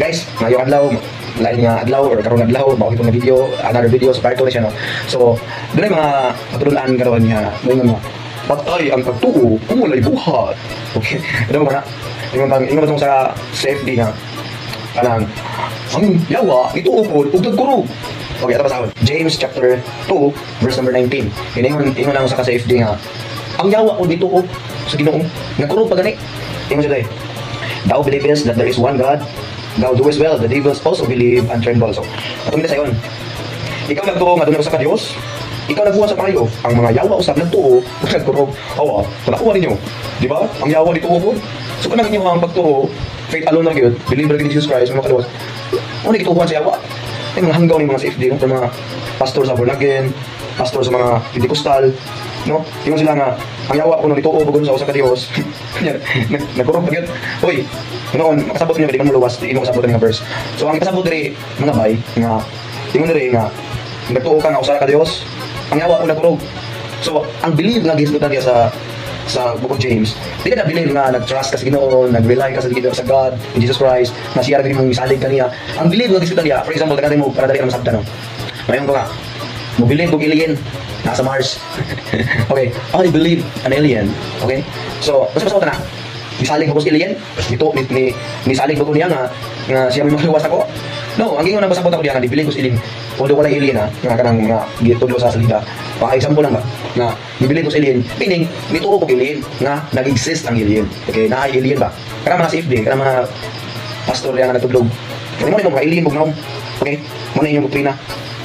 Guys, ngayong adlaw, lain nga adlaw or karon adlaw, mao itong video, another video sa part 2 na siya, no. So, dunay mga katulunan karon nga moingon nga patay ang pagtuo kung walay buhat. Okay. Ano ba na? Ingon ba sa safety nga kanang ang yawa ituo pod ug nagkurog. Okay, ato basahon. James chapter 2 verse number 19. Ingon ingon lang sa ka safety nga ang yawa ko dito sa Ginoo nagkurog pa gani. Ingon siya day. Thou believest that there is one God, thou doest well. The devils also believe and tremble. So, atong sa yon. Ikaw nagtuo nga dunay usa ka Dios, ikaw nagbuhat sa payo. Ang mga yawa usab nagtuo ug nagkurog. Awa, nakuha ninyo. Di ba? Ang yawa dito po. So kanang inyo ang pagtuo, faith alone na gyud, believe ra gyud in Jesus Christ, mga kaluwas. Ano gituohan sa yawa? Ay mga hanggaw ni mga safety, no? Mga pastor sa born again, pastor sa mga Pentecostal, no? Ingon sila nga ang yawa kuno nituo pag sa usa ka Dios. Nagkurog pa gyud. Hoy, noon makasabot niyo di man moluwas, di mo kasabot nga verse. So ang ipasabot diri mga bay nga ingon diri nga nagtuo ka nga usa ka Dios, ang yawa ko nagkurog. So ang believe nga gihisgutan diya sa Book of James, di ka na believe nga nag-trust ka sa Ginoo, nag-rely ka sa Ginoo, sa God, in Jesus Christ, na siya ra mong misalig kaniya. Ang believe nga gihisgutan diya, for example, tagatay mo para dali ka masabtan, no. Mayon ko nga, mo believe og alien nasa Mars. Okay, I believe an alien. Okay? So, basta basta na. Misalig ko sa alien, dito ni misalig ko niya nga nga siya may makaluwas ako. No, ang ingon ang pasabot ako diya nga di-believe ko sa alien. Although wala alien ha, nga kanang mga gitudlo sa salida. Pa example lang ba nga di-believe ko sa alien, meaning mituo ko alien nga nag-exist ang alien. Okay, naay alien ba? Kanang mga safety, kanang mga pastor diya nga nagtudlog. Kani mo ni mga alien bugnaw. Okay? Mo na inyong doktrina.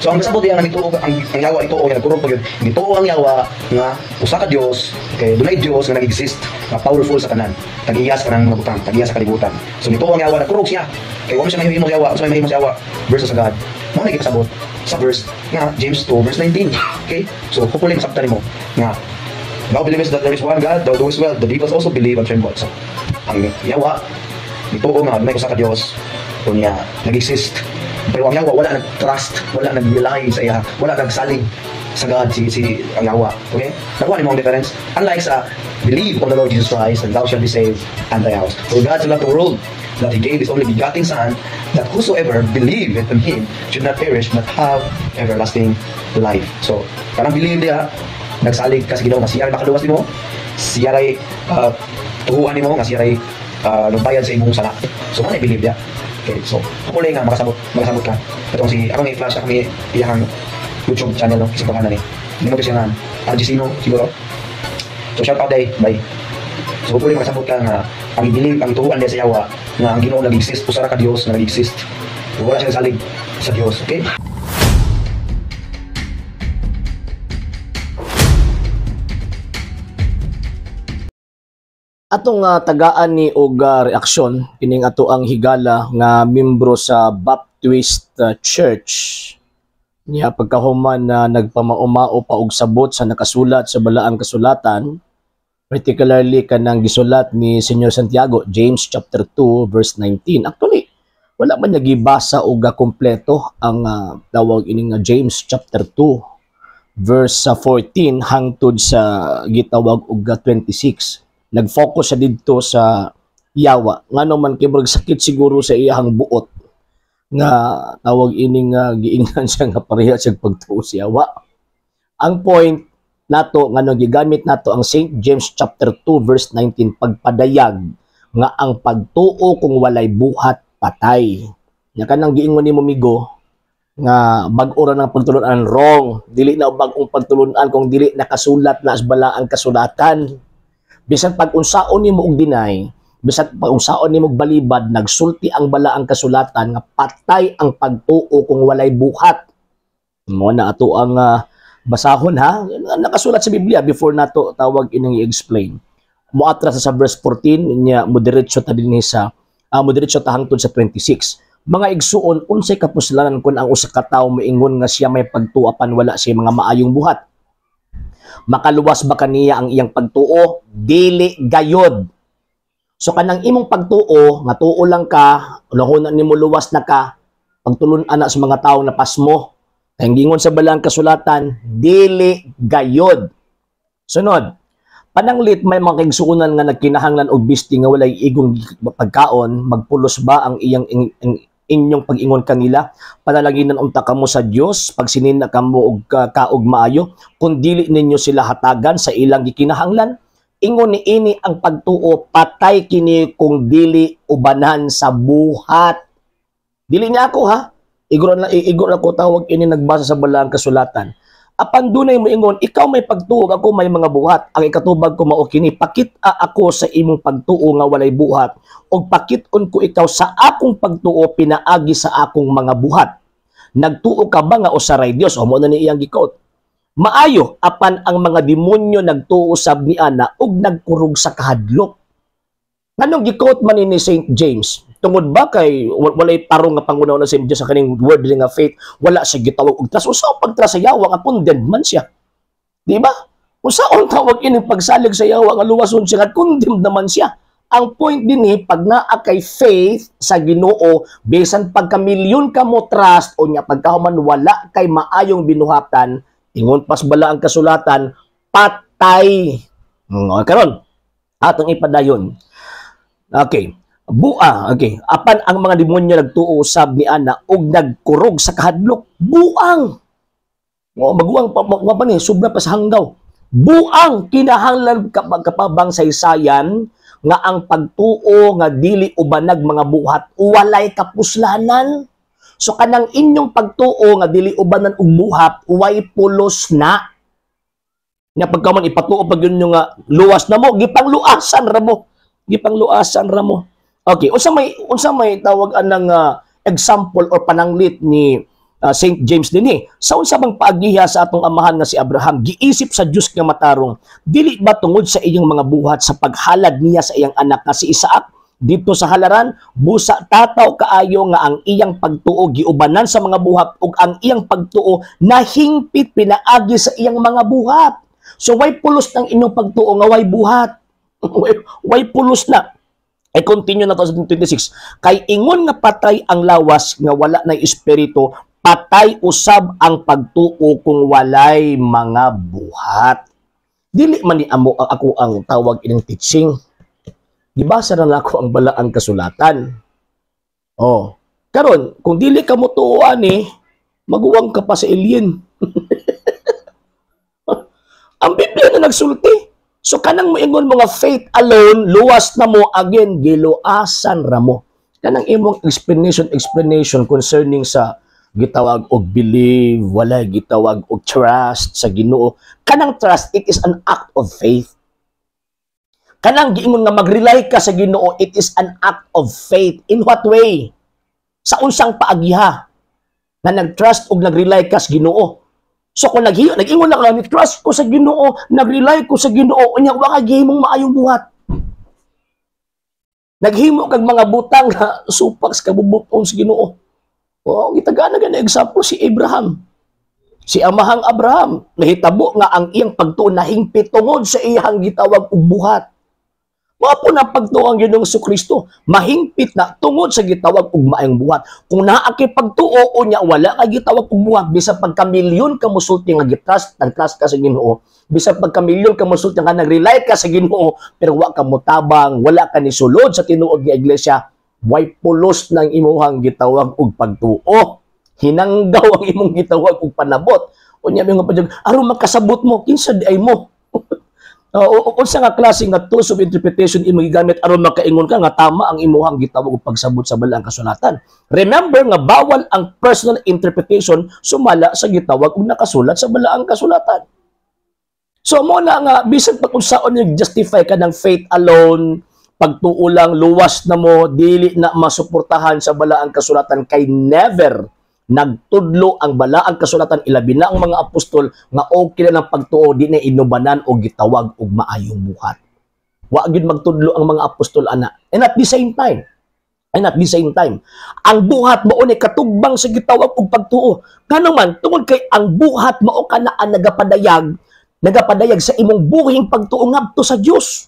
So ang pasabot diya nga nituo ang yawa ituo nga nagkurog pa gyud. Nituo ang yawa nga usa ka Dios, okay, dunay Dios nga nag-exist, nga powerful sa tanan. Tag-iya sa tanang mga butang, tag-iya sa kalibutan. So nituo ang yawa, nagkurog siya. Kay wa man siya mahimo sa yawa, unsa may mahimo sa yawa versus sa God. Mo na gipasabot sa verse nga James 2 verse 19. Okay? So hopefully masabtan nimo nga thou believest that there is one God, thou doest well. The devils also believe and tremble. So ang yawa nituo nga dunay usa ka Dios, unya nag-exist. Pero ang yawa wala nag-trust, wala nag-rely sa iya, wala nagsalig sa God si ang yawa. Okay? Nakuha nimo ang difference? Unlike sa believe on the Lord Jesus Christ and thou shalt be saved and thy house. For God so loved the world that He gave His only begotten Son, that whosoever believeth in Him should not perish but have everlasting life. So, kanang believe diha, nagsalig ka sa Ginoo nga siya ray makaluwas nimo, siya ray tuhuan nimo, nga siya ray nagbayad sa imong sala. So, kanang believe diha. Okay, so hopefully nga makasabot ka. Itong si akong i-flash akong iyang YouTube channel, no, kasi pangalan ni. Hindi mo kasi nga RG Sino siguro. So shout out day, bye. So hopefully makasabot ka nga ang i-believe, ang ituhuan diya sa yawa nga ang Ginoo nag-exist, usa ra ka Dios nga nag-exist. Wala siya salig sa Dios, okay? Atong tagaan ni og reaksyon kining ato ang higala nga membro sa Baptist Church niya pagkahuman na nagpamaumao pa og sabot sa nakasulat sa balaang kasulatan, particularly kanang gisulat ni Senyor Santiago, James chapter 2 verse 19. Actually, wala man nagibasa og kompleto ang tawag ining James chapter 2 verse 14 hangtod sa gitawag og 26. Nag-focus siya didto sa yawa. Ngano man kay murag sakit siguro sa iyang buot nga tawag ining giingnan siya nga pareha siya pagtuo sa yawa. Ang point nato ngano gigamit nato ang St. James chapter 2 verse 19 pagpadayag nga ang pagtuo kung walay buhat patay. Nya kanang giingon nimo migo nga bag-o ra ng pagtulunan, wrong. Dili na bag-ong pagtulunan kung dili nakasulat na sa balaang kasulatan. Bisan pag-unsaon nimo og deny, bisan pag-unsaon nimo og balibad, nagsulti ang balaang kasulatan nga patay ang pagtuo kung walay buhat. Mo na ato ang basahon ha, nakasulat sa Biblia before nato tawag ining i-explain. Moatras sa verse 14 niya mo diretso ta dinhi sa mo diretso ta hangtod sa 26. Mga igsuon, unsay kapuslanan kun ang usa ka tawo moingon nga siya may pagtuo apan wala siya mga maayong buhat? Makaluwas ba kaniya ang iyang pagtuo? Dili gayod. So kanang imong pagtuo, nga tuo lang ka, unahuna nimo luwas na ka, pagtulun-an na sa mga tawo na pasmo. Kay gingon sa balaang kasulatan, dili gayod. Sunod, Pananglit may mga kaigsuonan nga nagkinahanglan og bisti nga walay igong pagkaon, magpulos ba ang iyang inyong pag-ingon kanila? Panalanginan unta kamo sa Dios pagsinina kamo og kaog maayo kung dili ninyo sila hatagan sa ilang gikinahanglan. Ingon ni ini ang pagtuo, patay kini kung dili ubanan sa buhat. Dili niya ako ha. Igor na igor ako tawag ini, nagbasa sa balaang kasulatan. Apan dunay moingon, "Ikaw may pagtuo, ako may mga buhat." Ang ikatubag ko mao kini: pakita ako sa imong pagtuo nga walay buhat, ug pakit-on ko ikaw sa akong pagtuo pinaagi sa akong mga buhat. Nagtuo ka ba nga usa ray Dios? O mo na ni iyang gikot. Maayo, apan ang mga demonyo nagtuo sab ni ana ug nagkurog sa kahadlok. Nganong gikot man ni St. James? Tungod ba kay walay tarong nga pangunaw na St. James sa kaning word nga faith, wala siya gitawag og trust? Usa pag-trust sa yawa nga condemned man siya. Di ba? Unsaon tawag ini pagsalig sa yawa nga luwason siya nga condemned naman siya? Ang point din ni, pag naa kay faith sa Ginoo, bisan pagka milyon ka mo trust o nya pagkahuman wala kay maayong binuhatan, ingon pas bala ang kasulatan, patay. Karon atong ipadayon. Okay. Bua, okay. Apan ang mga demonyo nagtuo usab ni ana ug nagkurog sa kahadlok. Buang. O maguang pa, pa ni, sobra pa sa hanggaw. Buang, kinahanglan kapabang saysayan nga ang pagtuo nga dili ubanag mga buhat walay kapuslanan. So kanang inyong pagtuo nga dili ubanan og buhat, way pulos na. Nya pagka man ipatuo pag yun nga luwas na mo, gipangluasan ra mo. Gipangluasan ra mo. Okay, unsa may tawag anang example or pananglit ni St. James dinhi? Sa unsa bang paagiha sa atong amahan nga si Abraham giisip sa Dios nga matarong? Dili ba tungod sa iyang mga buhat sa paghalad niya sa iyang anak nga si Isaac dito sa halaran? Busa tataw kaayo nga ang iyang pagtuo giubanan sa mga buhat ug ang iyang pagtuo nahingpit pinaagi sa iyang mga buhat. So way pulos ng inyong pagtuo nga way buhat. Way pulos na. Ay continue na to sa 26. Kay ingon nga patay ang lawas nga wala na espiritu, patay usab ang pagtuo kung walay mga buhat. Dili man ni amo ang ako ang tawag ining teaching. Gibasa na nako ang balaang kasulatan. Oh. Karon, kung dili ka mo tuoan eh, maguwang ka pa sa alien. Ang Biblia na nagsulti. So kanang moingon mga faith alone, luwas na mo, again, giluasan ra mo. Kanang imong explanation explanation concerning sa gitawag og believe, wala gitawag og trust sa Ginoo. Kanang trust, it is an act of faith. Kanang giingon nga mag-rely ka sa Ginoo, it is an act of faith. In what way? Sa unsang paagiha na nag-trust og nag-rely ka sa Ginoo? So kung nag-ingon na ka, "Trust ko sa Ginoo, nag-rely ko sa Ginoo," unya wa ka gihimong maayong buhat. Naghimo kag mga butang nga supak sa kabubuton sa Ginoo. Oh, gitagaan na gani example si Abraham. Si amahang Abraham, nahitabo nga ang iyang pagtuo nahingpit tungod sa iyang gitawag og buhat. Mao po na pagtuo ang Ginoong Kristo, mahingpit na tungod sa gitawag og maayong buhat. Kung naa kay pagtuo unya wala ka gitawag og buhat, bisan pagka milyon ka musulti nga gitrust, nag-trust ka sa Ginoo, bisan pagka milyon ka musulti nga nag-rely ka sa Ginoo, pero wa ka motabang, wala ka ni sulod sa tinuod nga iglesia, way pulos ng imuhang gitawag og pagtuo. Hinanggaw ang imong gitawag og panabot. Unya mo nga padjag, aron makasabot mo, kinsa di ay mo? Unsa nga klase nga tools of interpretation imong gigamit aron makaingon ka nga tama ang imuhang gitawag og pagsabot sa balaang kasulatan? Remember nga bawal ang personal interpretation sumala sa gitawag og nakasulat sa balaang kasulatan. So mo na nga bisan pag unsaon yung justify ka ng faith alone, pagtuo lang luwas na mo, dili na masuportahan sa balaang kasulatan kay never nagtudlo ang balaang kasulatan, ilabi na ang mga apostol, nga okay na ng pagtuo di na inubanan o gitawag og maayong buhat. Wa gyud magtudlo ang mga apostol ana. And at the same time, ang buhat mao ni katugbang sa gitawag og pagtuo. Ngano man, tungod kay ang buhat mao kana ang nagapadayag sa imong buhing pagtuo ngadto sa Dios.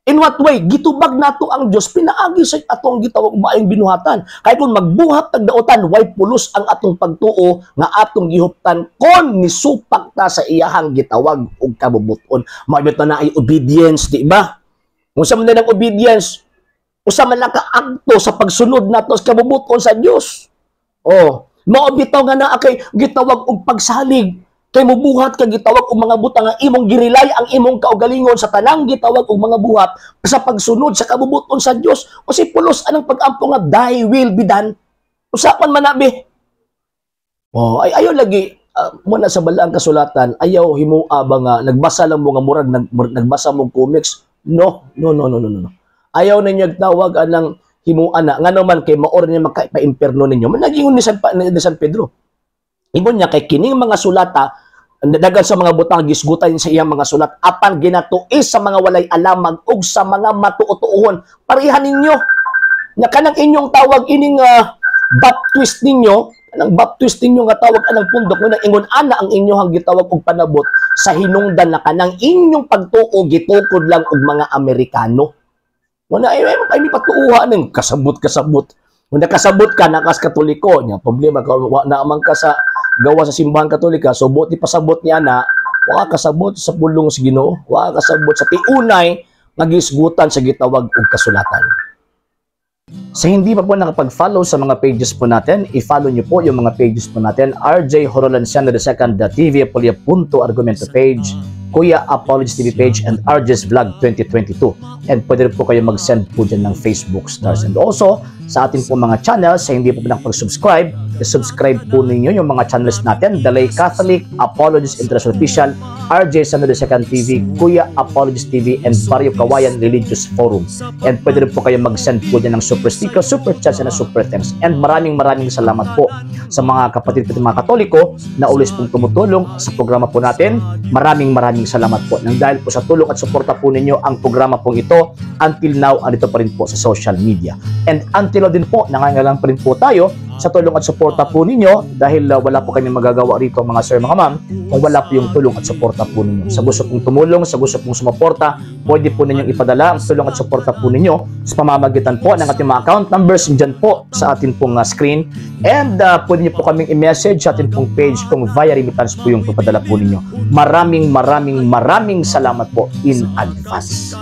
In what way? Gitubag nato ang Dios pinaagi sa atong gitawag maayong binuhatan. Kay kung magbuhat tag daotan, way pulos ang atong pagtuo nga atong gihuptan kon nisupak ta sa iyahang gitawag og kabubuton. Mao na ay obedience, di ba? Kung sa man ang obedience, usa man lang ka akto sa pagsunod nato sa kabubuton sa Dios. Oh, mao bitaw nga naa kay gitawag og pagsalig. Kay mubuhat ka gitawag og mga butang nga imong gi-rely ang imong kaugalingon sa tanang gitawag og mga buhat sa pagsunod sa kabubuton sa Dios. O si pulos anang pag-ampo nga "Thy will be done." Usapan man na be. Oh, ay ayaw lagi muna sa balaang kasulatan, ayaw himua ba nga nagbasa lang mo nga murag nagbasa mo comics. No, no, no, no, no, no. Ayaw ninyo tawag anang himua na ngano man kay maor niya maka-imperno ninyo. Man nagingon ni San Pedro. Ingon niya kay kining mga sulata dagan sa mga butang gisgutan sa iyang mga sulat apan ginatuis sa mga walay alamag ug sa mga matuotuohon. Parehan ninyo. Nya kanang inyong tawag ining Baptist ninyo, kanang Baptist ninyo nga tawag anang pundok mo ingon ana ang inyong gitawag og panabot sa hinungdan na kanang inyong pagtuo gitukod lang og mga Amerikano. Wala ay may patuuha ning kasabot kasabot. Kung nakasabot ka nakas Katoliko, nya problema ka wa na man ka sa gawa sa simbahan Katolika, so buot pasabot niya na wa kasabot sa pulong sa Ginoo, wa kasabot sa tiunay nga gisgutan sa gitawag og kasulatan. Sa hindi pa po nakapag-follow sa mga pages po natin, i-follow niyo po yung mga pages po natin, RJ Horolanciano II, TV Apolia Punto Argumento page, Kuya Apologies TV page, and RJ's Vlog 2022. And pwede rin po kayo mag-send po dyan ng Facebook stars. And also, sa ating po mga channels, sa hindi po nakapag-subscribe, i-subscribe po ninyo yung mga channels natin, The Lay Catholic, Apologies International Official, RJ Sano II TV, Kuya Apologies TV, and Barrio Kawayan Religious Forum. And pwede rin po kayo mag-send po dyan ng super sticker, super chats, and super thanks. And maraming maraming salamat po sa mga kapatid po mga Katoliko na always pong tumutulong sa programa po natin. Maraming maraming salamat po. Nang dahil po sa tulong at suporta po ninyo ang programa pong ito, until now, andito pa rin po sa social media. And until now din po, nangangailangan pa rin po tayo sa tulong at suporta po ninyo dahil wala po kami magagawa rito, mga sir, mga ma'am, kung wala po yung tulong at suporta po ninyo. Sa gusto pong tumulong, sa gusto pong sumuporta, pwede po ninyong ipadala ang tulong at suporta po ninyo sa pamamagitan po ng ating mga account numbers dyan po sa ating pong screen. And pwede niyo po kaming i-message sa ating pong page kung via remittance po yung papadala po ninyo. Maraming maraming maraming salamat po in advance.